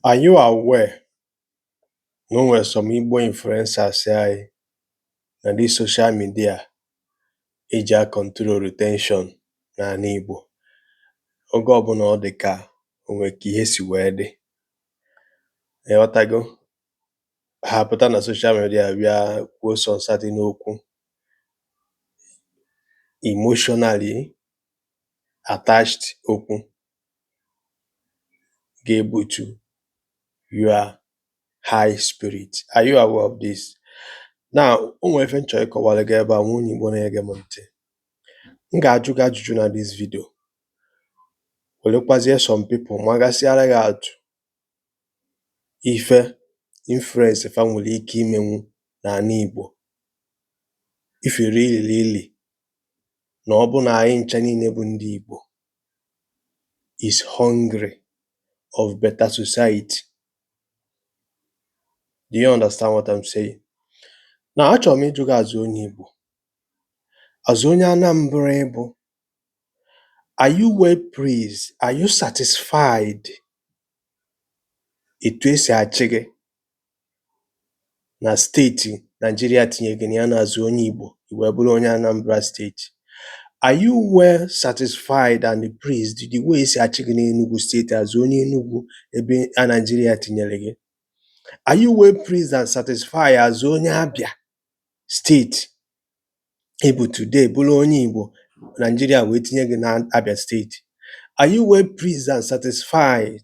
Are you aware na o nwere some Igbo influencers anyị na this social media eji a control tension n'ala Igbo oge ọbụla ọ dị ka o nwee ka ihe si wee dị, ịghọtago? Ha pụta na social media bịa kwuo some certain okwu emotionally attached, okwu ga-ebutu your high spirit. Are you aware of this? Now, o nwere ife m chọrọ ịkọwara gị ebe a. Nwa onye Igbo na-ege m ntị, m ga-ajụ gị ajụjụ na this video, werekwazie some people magasịara gị atụ ife influence fa nwere ike imenwu n'ala Igbo if you really really na ọ bụ na anyị ncha niile bụ ndị Igbo is hungry of better society. Do you understand what I'm saying? Now, achọrọ m ịjụ gị as onye Igbo, as onye Anambra ị bụ, are you well pleased? Are you satisfied etu esi achị gị na steeti Nigeria tinye gị na ya na as onye Igbo i wee bụrụ onye Anambra Steeti? Are you well satisfied and pleased the way esi achị gị n'Enugu Steeti as onye Enugu ebe a Nigeria tinyere gị? Are you well pleased and satisfied as onye Abia Steeti ị bụ today, bụrụ onye Igbo, Nigeria wee tinye gị na Abia Steeti? Are you well pleased and satisfied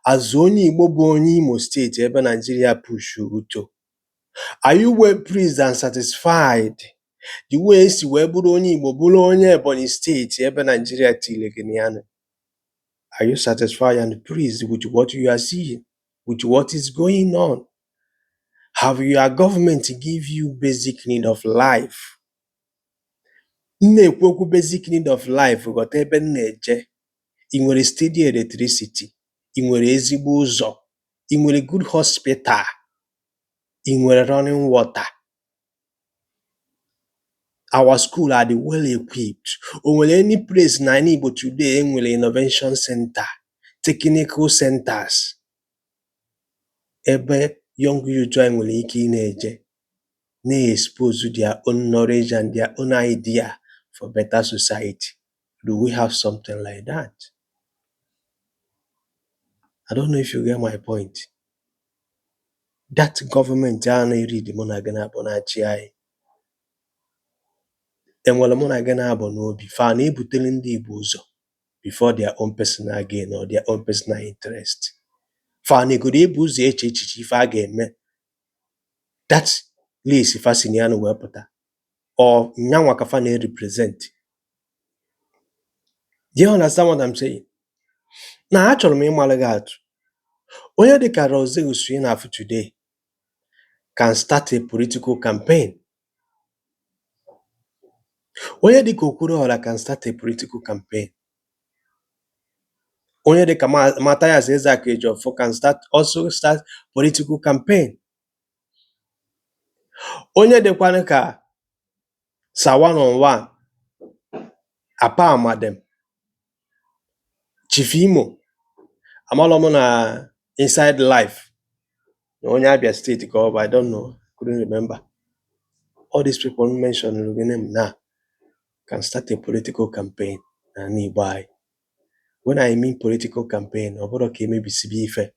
as onye Igbo bụ onye Imo Steeti ebe Nigeria push to? Are you well pleased and satisfied the way esi wee bụrụ onye Igbo, bụrụ onye Ebonyi Steeti ebe Nigeria tiri gị na ya nọ? Are you satisfied and pleased with what you are seeing, with what is going on? Have your government give you basic need of life? M na-ekwu okwu basic need of life, ghọta ebe m na-eje. Ị nwere steady electricity? Ị nwere ezigbo ụzọ? Ị nwere good hospital? Ị nwere running water? Our school, are they well equipped? O nwere any place na ala Igbo today e nwere innovation center, technical centers ebe young youth anyị nwere ike ị na-eje na-expose their own knowledge and their own idea for better society? Do we have something like that? I don't know if you get my point. That government a na-eridi mụ na gị na-abụ na-achị anyị, enwere mụ na gị na-abụ n'obi fa na-ebutere ndị Igbo ụzọ before their own personal gain or their own personal interest? Fa na-egodo ebu ụzọ eche echiche ife a ga-eme that list fa si na ya wee pụta or nyanwa ka fa na-represent? Do you understand what I'm saying? Na achọrọ m ịmalụ gị atụ, onye dịka Roseus ị na-afụ today can start a political campaign. Onye dịka Okwuluora can start a political campaign. Onye dịka Mathias Ezeaku Ejiofor can start also start political campaign. Onye dịkwanụ ka Sir One on One, Apa Amadem, Chief Imo, amalọ m na Inside Life na onye Abia Steeti ka ọ bụ. I don't know, couldn't remember. All these people mentioned gị name now can start a political campaign n'ala Igbo anyị. When I mean political campaign, ọ bụrụ ka emebisibe ife,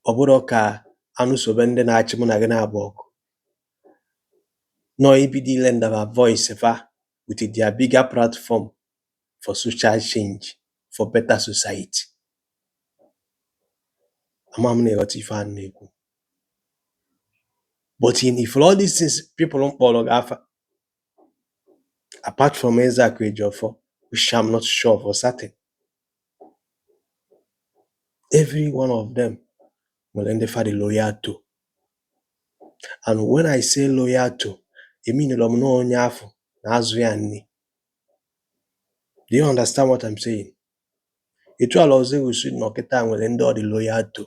ọ bụrụ ka anụsobe ndị na-achị mụ na gị na-abụ ọgụ, nọ ibido ile ndaba voice fa with their bigger platform for social change, for better society. Ama m na-ịghọta ife a na-ekwu, but in if all these things people m kpọrọ gị afa, apart from Ezeaku Ejiofor, which I'm not sure for certain, every one of them nwere ndị fa dị loyal to. And when I say loyal to, emeanụrọ m na onye afọ na-azụ ya nni. Do you understand what I'm saying? Etu ala Ozeus nọ kịta nwere ndị ọ dị loyal to.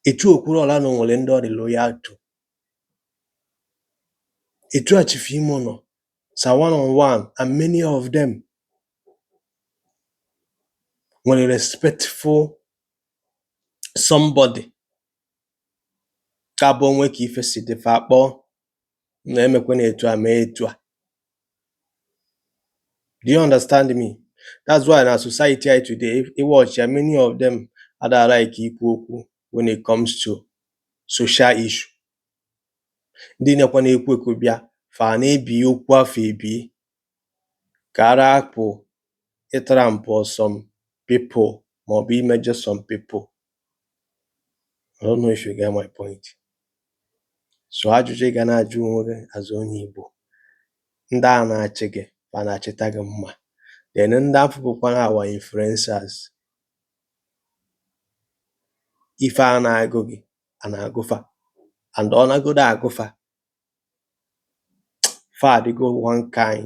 Etu Okwuluora nọ nwere ndị ọ dị loyal to. Etu a Chief Imo nọ, Sir One on One and many of them Nwere respectful somebody ga-abụ onwe ka ife si dị, fa akpọọ na emekwana etu a, mee etu a. Do you understand me? That's why na society anyị today, ị watch ya, many of them ada like ikwu okwu when it comes to social issue. Ndị nekwa na-ekwu ekwu bịa, fa na-ebi okwu afọ ebi ka ara apụ ịtrample some people maọbụ imejọ some people. I don't know if you get my point. So ajụjụ ị ga na-ajụ onwe gị as onye Igbo, ndị a na-achị gị, fa na-achịta gị mma? Then ndị afọ bụkwa our influencers, ife a na-agụ gị a na-agụfa, and ọ nagodo agụfa, fa adịgo one kind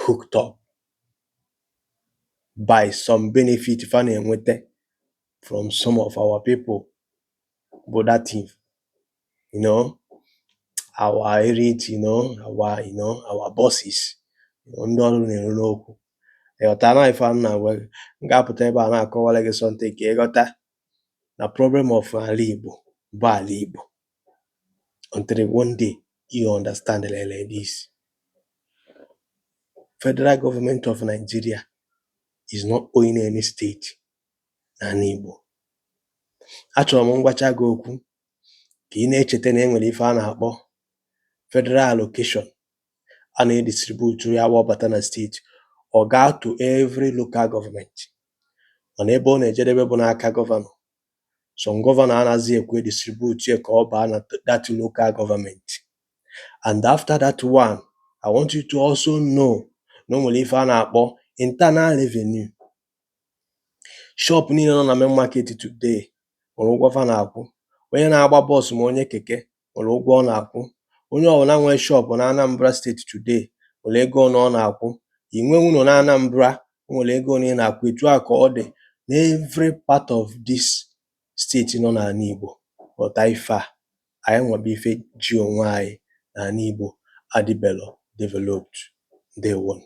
hooked up by some benefit fa na-enweta from some of our people, bụ that thing, our elite, our our bosses, ndị ọrụ na-eru n'okwu. Ịghọta na ife a m na-agwa gị? M ga-apụta ebe a na-akọwara gị something ka ịghọta na problem of ala Igbo bụ ala Igbo, until one day you understand like this. Federal Government of Nigeria is not owing any state n'ala Igbo. Achọrọ m ngwacha gị okwu ka ị na-echeta na e nwere ife a na-akpọ federal allocation a na-edistribute ya wa ọbata na steeti, ọ gaa to every local government, mana ebe ọ na-ejedebe bụ n'aka gọvanọ. Some gọvanọ anaghịzi ekwe distribute ya ka ọ baa na that local government. And after that one, I want you to also know na o nwere ife a na-akpọ internal revenue. Shop niile nọ na main market today nwere ụgwọ fa na-akwụ. Onye na-agba bọọsụ ma onye keke nwere ụgwọ ọ na-akwụ. Onye ọbụla nwere shop na Anambra Steeti today nwere ego ole ọ na-akwụ. I nwee ụlọ na Anambra, o nwere ego ole ị na-akwụ. Etu a ka ọ dị n'every part of this steeti nọ n'ala Igbo. Ghọta ife a, anyị nwa bụ ife ji onwe anyị n'ala Igbo adịbelo developed. Ndewonu.